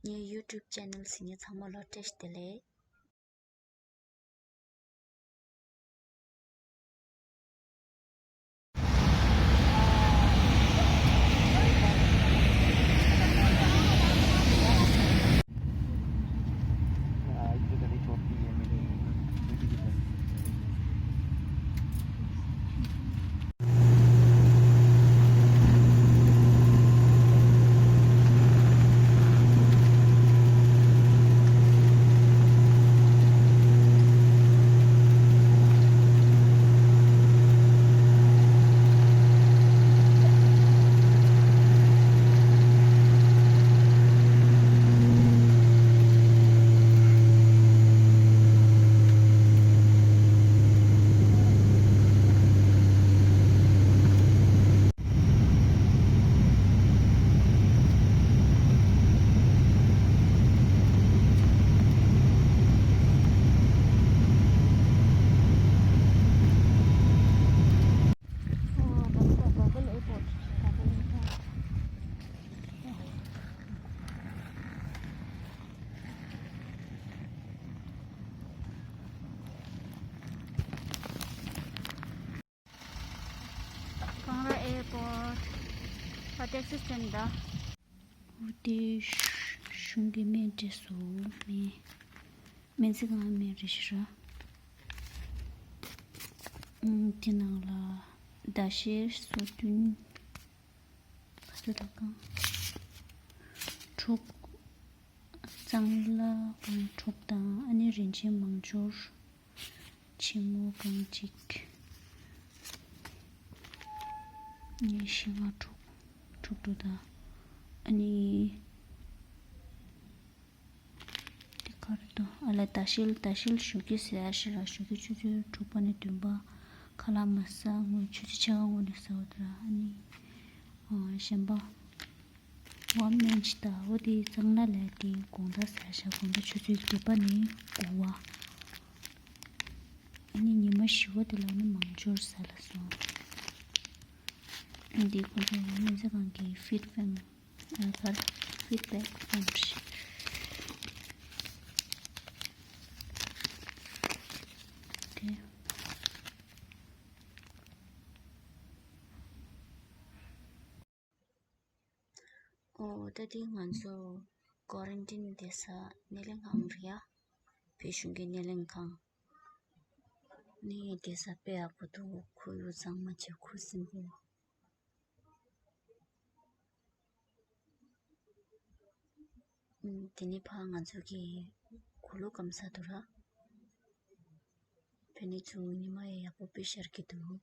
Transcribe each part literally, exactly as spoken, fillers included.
ངའི་YouTube channel གཟིགས་མཁན་ཚང་མ་ལ་བཀྲ་ཤིས་བདེ་ལེགས། ཀང་ར་ཨེར་པོར་ཊི། ཨ་ཊེག་སི་སི་ཊེན་ཌི། འོ་དེ་གཞུང་གི་སྨན་སྤྲད་སོང་། སྨན་སྨན་རྩིས་ཁང་སྨན་རེད་ཤག་ར། ཨུམ། དེ་ནང་ལ་ཟླ་ཤེལ། སོ་བདུན། ག་ཚོད་དང་གང་། གྲོགས། གཙང་ལ་གང་གྲོགས་དང་། ཨ་ནི་རིན་ཆེན་མང་སྦྱོར། ཆེན་མོ་གང་གཅིག་ཨ་ནི་ཤིང་ང་གྲོགས། གྲོགས་གྲོགས་དང་། ཨ་ནི། དེ་ག་རེ་འདུག་ཨ་ལ་ཟླ་ཤེལ། ཟླ་ཤེལ་ཞོགས་ཀས་ཟ་ཡ་ཞིག་ར། ཞོགས་ཀས་ཆུ་ཚོད་དྲུག་པ་ནས་བདུན་པ། ཁ་ལག་མ་ཟ་སྔོན། ཆུ་ཚོད་ཕྱེད་ཀ་སྔོན་ནས་ཟ་བ་དེ་ར། ཨ་ནི། ཨ། གཞན་པ། ཝ་སྨན་ཅིག་ད། འོ་དེ་གཙང་ལ་ལས་དེ་དགོང་དག་ཟ་ཤག་དགོང་དག་ཆུ་ཚོད་བརྒྱད་པ་ནས་དགུ་པ། ཨ་ནི་ཉི་མ་བཞི་པ་དེ་ལ་ནི་མང་སྦྱོར་ཟ་ལ་སོང་། ཨ་འདི་ཁོ་ཚོ་སྨན་རྩིས་ཁང་གི་ཕིཌ་བེག་ཨ་གར་ཕིཌ་བེག་ཨང་རེད། དེ། ཨོ། ད་དེ་ང་ཚོ་ཀོ་རན་ཊིན་བསྡད་ས་སྣེ་ལེན་ཁང་རེད་ཡ། བོད་གཞུང་གི་སྣེ་ལེན་ཁང་ནི་བསྡད་ས་དཔེ་ཡག་པོ་འདུག་ཁོར་ཡུག་གཙང་མ་བྱས། ཁོ་སིམ་པོ། ཨུམ། དེ་ནས་ཕར་ང་ཚོ་གི་གུ་ལུ་སྐམ་ས་འདུག་ར། ཕ་ནི་ཚུར་ཉི་མ་ཡང་ཡག་པོ་དཔེ་ཤར་གྱི་འདུག་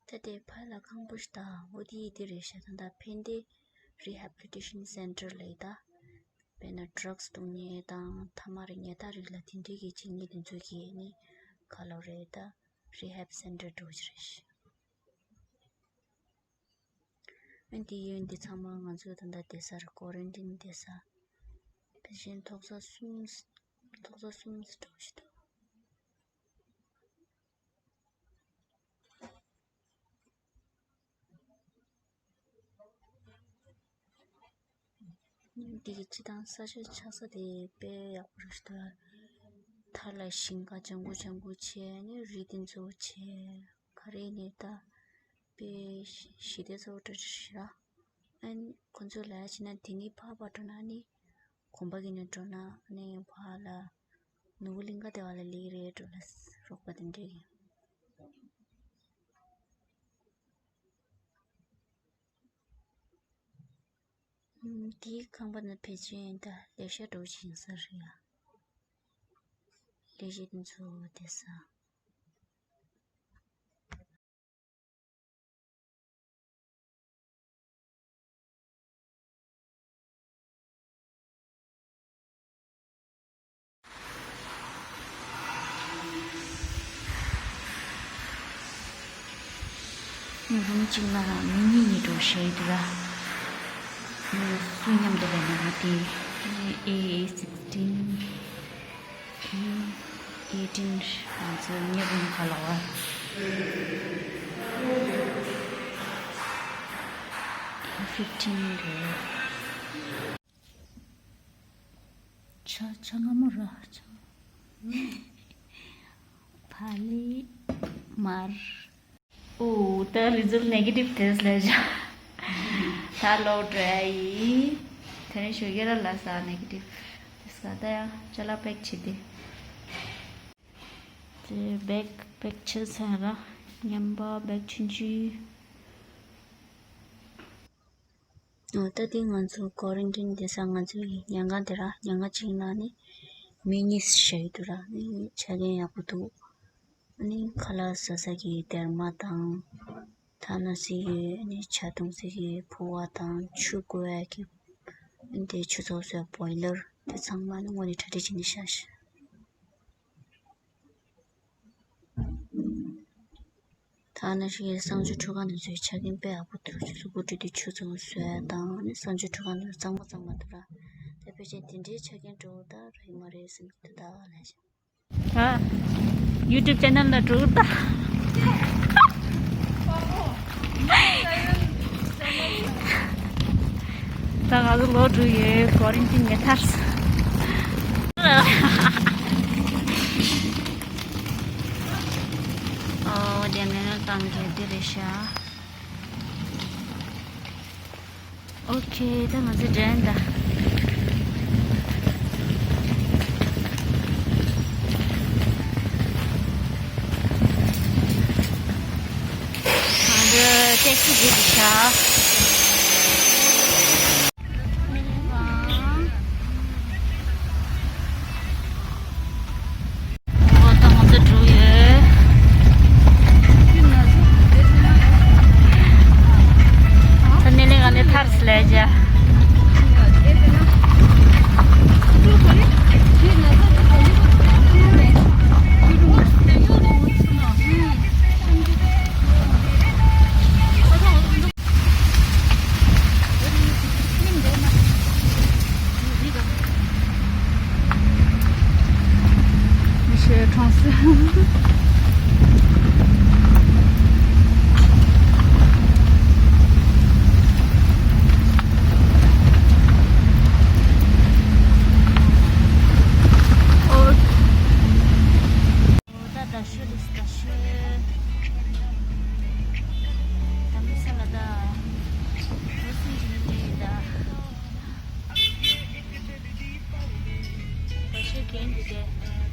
ད་དེ་ཕར་ལ་ཁང་པ་ཞིག་དང་། འོ་དེ་ཡི་དེ་རེད་ཤག་ད་ལྟ་ཕན་བདེ་རི་ཧེ་བྷི་ལི་ཊེ་ཤན་སེན་ཊར་ལབ་ཡི་ད། དཔེར་ན་ཌྲག་སི་བཏུང་མཁན་དང་། ཐ་མག་རིགས། ཉལ་ཐ་རིགས་ལ་དེ་འདྲའི་གི་བྱེད་མཁན་དེ་ཚོ་གི་ནི་ག་ལོ་རེད་ད། རི་ཧེབ་སེན་ཊར་འགྲོ་གི་རེད་ཤག་ཨ་འདི་ཡོད། འདི་ཚང་མ་ང་ཚོ་ད་ལྟ་བསྡད་ས་རེད། ཀོ་རན་ཊིན་བསྡད་ས། ཕལ་ཆེར་ཐོག་ས་གསུམ། ཐོག་ས་གསུམ་འགྲོ་གི་འདུག་འདི་གི་སྤྱིར་བཏང་ས་ཆ་ཆགས་ས་དེ་དཔེ་ཡག་པོ་རེད་ཤག་མཐའ་ལ་ཞིང་ཁ་ལྗང་གུ་ལྗང་གུ་བྱས། ཨ་ནི་རི་དེ་ཚོ་བྱས། ག་རེ་ནས་ད་དཔེ་ཞི་བདེ་ཚ་བོ་འདྲ་ཞིག་རེད་ར། ཨ་ནི་ཁོ་ཚོས་ལབ་ཡ་བྱས་ན་དེ་ནས་ཕར་ཕར་འགྲོ་ན་ནི། གོམ་པ་གི་ནས་འགྲོ་ན་ནི་ཕར་ལ་ནོར་བུ་གླིང་ག་དེ་བ་ལ་སླེབས་རེད་འགྲོ་ལ་རོགས་པ་དེ་འདྲས་ཡིན། ཨུམ། དེའི་ཁང་པ་ནི་ཕལ་ཆེར་ད་ལེ་ཤ་འགྲོ་བཞིན་ས་རེད་ཡ། ལས་བྱེད་དེ་ཚོ་བསྡད་ས། ཉིན་གུང་གཅིག་ལ་མི་གཉིས་གཉིས་འགྲོ་བཤད་འདུག་ར། མི་སུ་མཉམ་དུ་རེད་ན་ང་དེ། A sixteen, A eighteen ང་ཚོ་ཉེ་བུ་ཁ་ལ་བ། A fifteen རེད། ཆ་ཆ་སྔ་མོ་ར་ཆ། ཕ་ལི་མར། ཨོ། ད་རི་ཛལ་ནེ་གེ་ཊིབ་ཏེ་སླེབས་བཞག་ད་ལོག་འགྲོ་ཡ་ཡིན། དེ་ནས་ཞོགས་ཀས་ར་ལ་ས་ནེ་གེ་ཊིབ་ཏེ་སྐ་ད་ཡ་ཅ་ལག་པེག་བྱེད་དེ། དེ་བེག་པེག་བྱེད་ཚར་ར། ཉམས་པ་བེག་ཆུང་ཆུང་། ཨོ། ད་དེ་ང་ཚོ་ཀོ་རན་ཊིན་བསྡད་ས་ང་ཚོའི་ཉལ་ཁང་དེ་ར། ཉལ་ཁང་གཅིག་ནང་ནི་མི་གཉིས་བཞག་གི་འདུག་ར། ནི་ཆ་རྐྱེན་ཡག་པོ་འདུག་ཨ་ནི་ཁ་ལག་ཟ་ས་གི་སྡེར་མ་དང་། ཐ་ན་ཟེར་གི་ཨ་ནི་ཇ་འཐུང་ས་གི་ཕོར་བ་དང་ཆུ་བསྐོལ་ཡ་གི་ཨ་ནི་དེ་ཆུ་ཚོད་བཟོ་ཡ་བོའི་ལར་དེ་ཚང་མ་ནི་དངོས་གནས་གྲ་སྒྲིག་བྱས་ནས་བཞག་ཤག་ཐ་ན་ཞིག་གསང་སྤྱོད་ཁྲུས་ཁང་དེ་ཚོའི་ཆ་རྐྱེན་དཔེ་ཡག་པོ་འདུག་གཟུགས་པོ་བཀྲུས་ཏེ་ཆུ་ཚང་བཟོ་ཡ་དང་ནི་གསང་སྤྱོད་ཁྲུས་ཁང་དེ་ཚོ་གཙང་མ་གཙང་མ་འདུག་ར། དེ་ཕལ་ཆེར་དེ་འདྲའི་ཆ་རྐྱེན་འགྲོ་ད་ར་ཡི་མ་རེད་བསམ་གྱི་འདུག་ད་ལ་ཞིག་ད་ཡུ་ཊུབ་ཅེ་ནལ་ལ་འགྲོ་ད། ད་ང་ཚོ་ལོག་འགྲོ་ཡོད། ཀོ་རན་ཊིན་ཉེ་ཐར། ཨོ། དེ་ནས་ནི་གཏོང་གི་དེ་རེད་ཤག་ཨོ་ཁེ། ད་ང་ཚོ་འགྲོ་ཡིན་ད། ང་ཚོ་ཊེག་སི་བརྒྱུད་དེ་ཤག་འོ་ད་ང་ཚོ་འགྲོ་ཡོད། ད་ནི་ལས་ང་ནི་ཐར་སི་ལས་བྱ། ད་ད་ཤུ་ལིས་ད་ཤུ། ད་མི་ས་ལ་ད། རུ་སུན་གྱི་མི་འདྲེ་ཡི་ད། ད་ཤུ་གན་འདི་དེ།